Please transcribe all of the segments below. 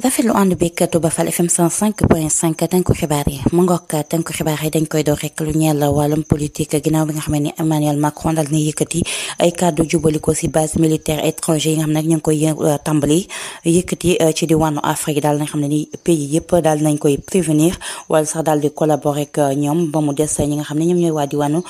rafetlu ànd bi kat Touba Fall FM 105.5 tënku xibaar yi mu ngoog tënku xibaar yi dañ koy door rek lu ñeel wàllum politique ginnaaw bi nga xam ne Emmanuel Macron daal na yëkkati ay kàddu jubali ko si base militaire étranger yi nga xam ne nag ñu ngi koy tàmbali yëkkati ci diwaanu Afrique daal nañ xam ne ni pays yëpp daal nañ koy prévenir wala sax daal di collaborer ak ñoom ba mu des ñi nga xam ne ñoom ñooy waa diwaanu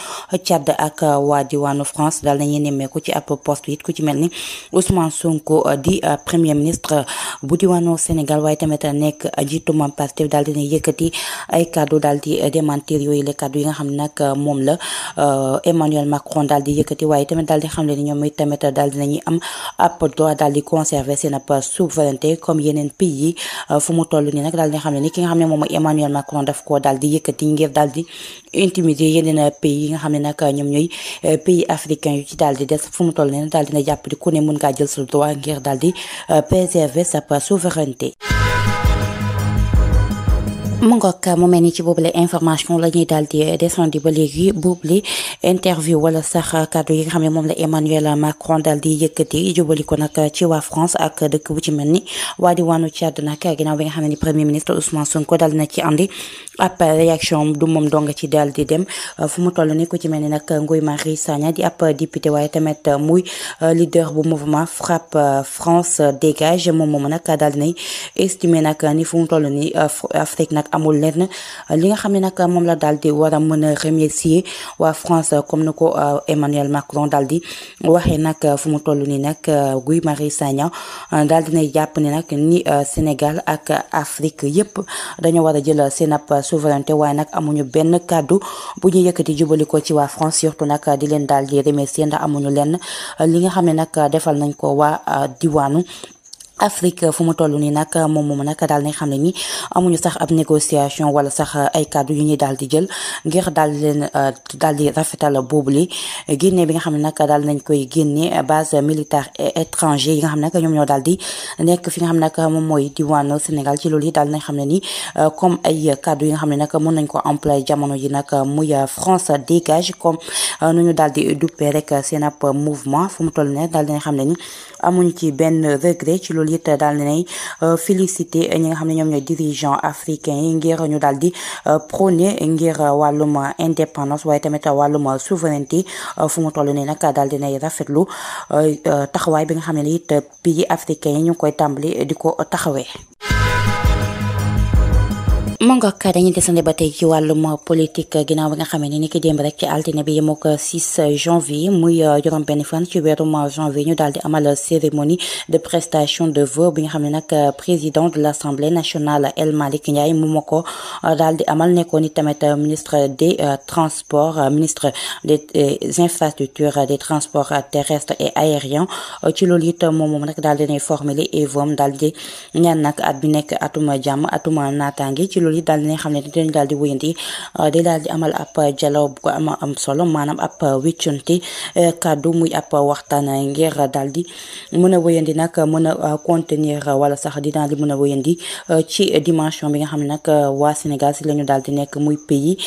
Tchad ak waa diwaanu France daal nañu nemmeeku ci ab poste it ku ci mel ni Ousmane Sonko di premier ministre bu diwaanu Sénégal waaye tamit nekk jiituma Pastef daal dina yëkkati ay kaddu daal di démentir yooyu les kaddu yi nga xam ne nag moom la Emmanuel Macron daal di yëkkati waaye tamit daal di xam ne ni ñoom tamit daal dinañuy am ab droit daal di conserver seen ab souveraineté comme yeneen pays yi fu mu toll nii nag daal di xam ne ni ki nga xam ne moom mooy Emmanuel Macron daf ko daal di yëkkati ngir daal di intimider yeneen pays yi nga xam ne nag ñoom ñooy pays africains yu ci daal di des fu mu toll nii daal dina jàpp di ku ne mën ngaa jël sa droit ngir daal di préserver sa souveraineté. mu ngoog mu mel ni ci boobule information la ñuy daal di descendi ba léegi boobule interview wala sax kàddu yi nga xam ne moom la Emmanuel Macron daal di yëkkati jubali ko nag ci waa France ak dëkk bu ci mel ni waa diwaanu Tchad nag ginnaaw bi nga xam ne ni premier ministre Ousmane Sonko daal na ci andi ab réaction du moom dong ci daal di dem fu mu toll ni ku ci mel ni nag Guy Marius Sagna di ab député waaye tamit muy leader bu mouvement Frapp France dégage moom moomu nag daal di nay estimé nag ni fu mu toll ni Afrique nag amul lenn li nga xam ne nag moom la daal di war a mën a remercier waa France comme ni ko Emmanuel Macron daal di waxee nag fu mu toll nii nag Guy Marius Sagna daal dinay jàpp ne nag ni Sénégal ak Afrique yépp dañoo war a jël seen ab souveraineté waaye nag amuñu benn kàddu bu ñu yëkkati jubali ko ci waa France surtout nag di leen daal di remercier ndax amuñu lenn li nga xam ne nag defal nañ ko waa diwaanu Afrique fu mu toll nii nag moom nag daal nañ xam ne ni amuñu sax ab négociation wala sax ay kàddu yu ñuy daal di jël ngir daal di leen daal di rafetal boobule génne bi nga xam ne nag daal nañ koy génne base militaire étranger yi nga xam ne nag ñoom ñoo daal di nekk fi nga xam ne nag moom mooy diwaanu Sénégal ci loolu yi daal nañ xam ne ni comme ay kàddu yi nga xam ne nag mën nañ ko employer jamono ji nag muy France dégage comme nu ñu daal di duppee rek seen ab mouvement fu mu toll nii daal nañ xam ne ni amuñ ci benn regret ci loolu it daal nay félicité ñi nga xam ne ñoom ñooy dirigeants africains yi ngir ñu daal di prôné ngir wàllum indépendance waaye tamit wàllum souveraineté fu mu toll nii nag daal di nay rafetlu taxawaay bi nga xam ne it pays africains yi ñu ngi koy tàmbali di ko taxawee. mu ngoog dañuy desandi ba tey ci wàllum politique ginnaaw bi nga xam ne ni ki démb rek ci altine bi yemoo ko 6 janvier muy juróom benn fan ci weerum janvier ñu daal di amal cérémonie de prestation de vœux bi nga xam ne nag président de l'Assemblée nationale El Malick Ndiaye moom moo ko daal di amal nekkoon ni tamit ministre des transports ministre des infrastructures des transports terrestres et aériens ci loolu it moom nag daal di nay formuler et vom daal di ñaan nag at bi nekk atuma jàmm atuma naataange ci loolu daal dinañ xam ne dañ daal di wéyandi di daal di amal ab dialogue bu am solo maanaam ab wéccante kàddu muy ab waxtaan ngir daal di mën a wéyandi nag mën a contenir wala sax di daal di mën a wéyandi ci dimension bi nga xam ne nag waa Sénégal si la ñu daal di nekk muy pays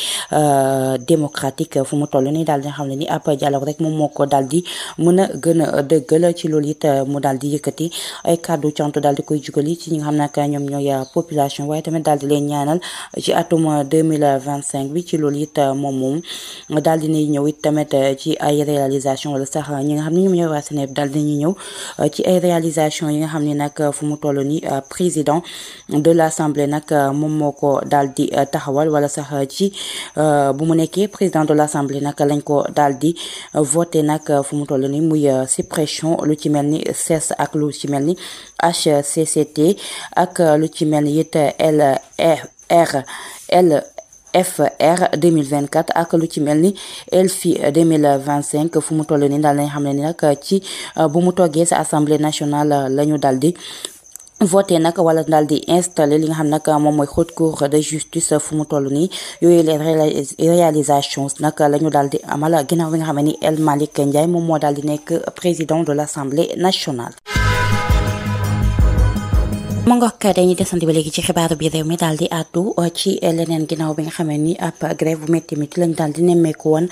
démocratique fu mu toll nii daal di xam ne ni ab dialogue rek moom moo ko daal di mën a gën a dëggal ci loolu it mu daal di yëkkati ay kàddu cant daal di koy jugali ci ñi nga xam ne nag ñoom ñooy population waaye tamit daal di leen ñaanal ci atum 2025 bi ci loolu it moom daal dinay ñëw it tamit ci ay réalisation wala sax ñi nga xam ne ñoom ñooy waa Sénégal daal dinañuy ñëw ci ay réalisation yi nga xam ne nag fu mu toll ni président de l'Assemblée nag moom moo ko daal di taxawal wala sax ci bu mu nekkee président de l'Assemblée nag lañ ko daal di voté nag fu mu toll ni muy suppression lu ci mel ni CESE ak lu ci mel ni HCCT ak lu ci mel ni it LFR 2024 ak lu ci mel ni LFI 2025 fu mu toll ni daal nañ xam ne ni nag ci bu mu toggee sa assemblée nationale la ñu daal di voté nag wala daal di installé li nga xam nag moom mooy haute cour de justice fu mu toll nii yooyu les réalisations nag la ñu daal di amal ginnaaw bi nga xam ne ni El Malick Ndiaye moom moo daal di nekk président de l'Assemblée nationale. ma ngoog dañuy desandi ba léegi ci xibaaru bi réew mi daal di àddu ci leneen ginnaaw bi nga xamee ni ab grève bu métti métti lañ daal di nemmeeku woon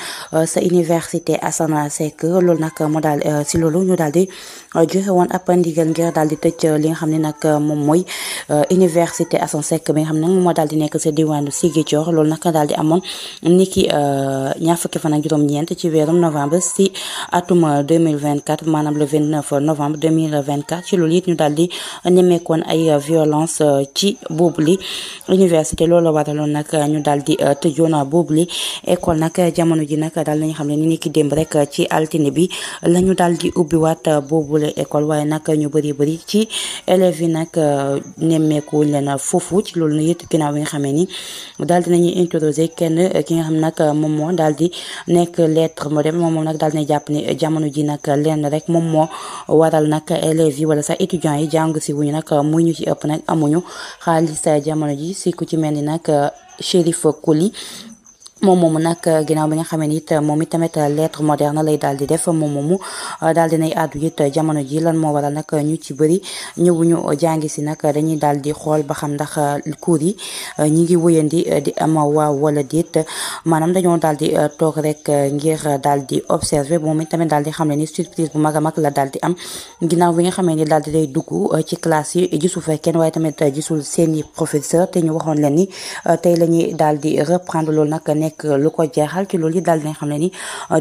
sa université Assane Seck loolu nag mu daal si loolu ñu daal di joxe woon ab ndigal ngir daal di tëj li nga xam ne nag moom mooy université Assane Seck bi nga xam ne moom moo daal di nekk sa diwaanu Ziguinchor loolu nag daal di amoon niki ñaar fukki fan ak juróom-ñeent ci weerum novembre si atum 2024 maanaam le 29 novembre 2024 ci loolu it ñu daal di nemmeeku woon ay violence ci boobuli université loolu waraloon nag ñu daal di tëjoon boobuli école nag jamono ji nag daal nañu xam ne ni ki démb rek ci altine bi la ñu daal di ubbiwaat boobule école waaye nag ñu bëri ci élèves yi nag nemmeeku leen foofu ci loolu nag it ginnaaw bi nga xamee ni daal di nañuy interroger kenn ki nga xam nag moom moo daal di nekk lettre moderne moom nag daal di jàpp ni jamono ji nag lenn rek moom moo waral nag élèves yi wala sax étudiants yi jàng si wuñu nag muy ñu ci ëpp nag amuñu xaalis jamono ji si ku ci mel ni nag Chérif Koli moom moomu nag ginnaaw bi nga xamee ni it moom it tamit lettre moderne lay daal di def moom moomu daal di nay àddu it jamono ji lan moo waral nag ñu ci bëri ñëwuñu jàngi si nag dañuy daal di xool ba xam ndax cours yi ñi ngi wëyandi di am waaw wala déet maanaam dañoo daal di toog rek ngir daal di observer moom it tamit daal di xam ne ni surprise bu mag a mag la daal di am ginnaaw bi nga xamee ni daal di day dugg ci classe yi gisul fa kenn waaye tamit gisul seeni professeur te ñu waxoon leen ni tey la ñuy daal di reprendre loolu nag nekk lu ko jeexal ci loolu yi daal di nga xam ne ni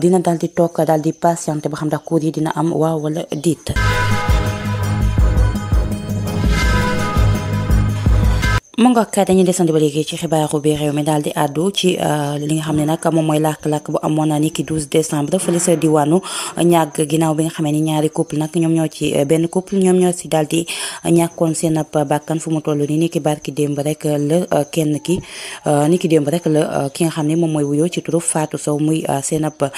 dina daal di toog daal di patienté ba xam ndax cours yi dina am waaw wala déet. mu ngoog dañuy desandi ba léegi ci xibaaru bi réew mi daal di àddu ci li nga xam ne nag moom mooy làkk-làkk bu amoon ni ki 12 décembre fële sa diwaanu ñàgg ginnaaw bi nga xamee ni ñaari couple nag ñoom ñoo ci benn couple ñoom ñoo si daal di ñàkkoon seen ab bàkkan fu mu toll ni ni ki barki démb rek la kenn ki ni ki démb rek la ki nga xam ne moom mooy wuyoo ci turu Fatou Sow muy seen ab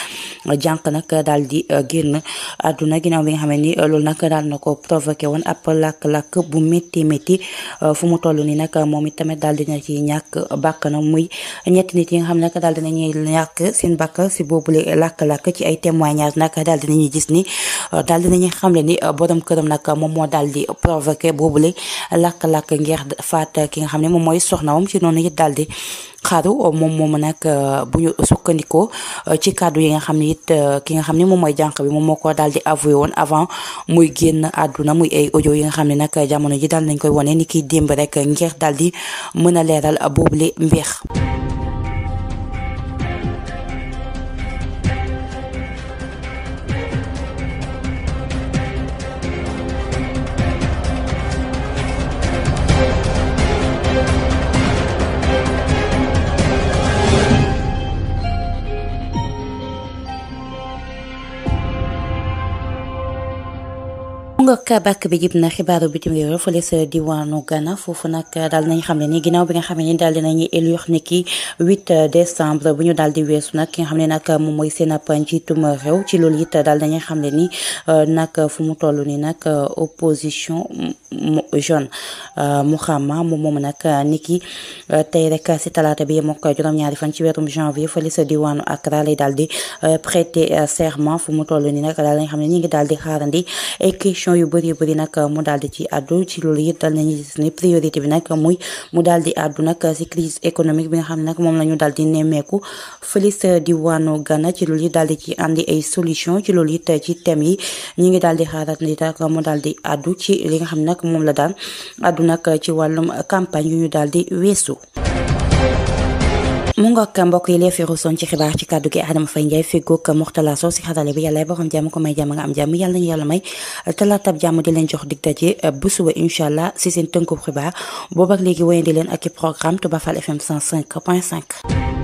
jànq nag daal di génn àdduna ginnaaw bi nga xamee ni loolu nag daal na ko provoqué woon ab làkk-làkk bu métti fu mu toll ni nag moom it tamit daal dina ci ñàkk bàkkanam muy ñetti nit yi nga xam ne nag daal dinañuy ñàkk seen bàkk si boobule làkk-làkk ci ay témoignages nag daal dinañuy gis ni daal dinañuy xamle ni borom këram nag moom moo daal di provoqué boobule làkk-làkk ngir faat ki nga xam ne moom mooy soxnawam ci noonu it daal di xaru moom moomu nag bu ñu sukkandikoo ci kàddu yi nga xam ne it ki nga xam ne moom mooy jànq bi moom moo ko daal di avoué woon avant muy génn àdduna muy ay audio yi nga xam ne nag jamono ji daal nañ koy wane ni kiy démb rek ngir daal di mën a leeral boobule mbir. ngoog bàkk bi jib na xibaaru bitim réew fële sa diwaanu Ghana foofu nag daal nañ xam ne ni ginnaaw bi nga xam ne ni daal dinañuy élire ni ki 8 décembre bu ñu daal di weesu nag ki nga xam ne nag moom mooy seen ab njiitum réew ci loolu it daal dañuy xam ne ni nag fu mu toll ni nag opposition jeune Muxama moom moom nag ni ki tey rek si talaata bi yemoo ko juróom-ñaari fan ci weerum janvier fële sa diwaanu Accra lay daal di prêter serment fu mu toll ni nag daal nañ xam ne ñi ngi daal di xaarandi ay question yu bëri nag mu daal di ci àddu ci loolu it dal nañu gis ni priorité bi nag muy mu daal di àddu nag si crise économique bi nga xam ne nag moom la ñu daal di nemmeeku fële sa diwaanu Ghana ci loolu it daal di ci andi ay solution ci loolu it ci thème yi ñi ngi daal di xaarat ni nag mu daal di àddu ci li nga xam ne nag moom la daal àddu nag ci wàllum campagne yu ñu daal di weesu. mu ngoog mbokk yi lee fi ruusoon ci xibaar ci kàddu gi Adama Faye Ndiaye feggoog Mourtala Sow si xarale bi yàlla borom jàmm ko may jàmm nga am jàmm yàlla nañu yàlla may talaatab jàmm di leen jox dig daje bu suba incha allah si seen tënkub xibaar boobu ak léegi wéyandi leen ak i programme Touba Fall FM 105.5.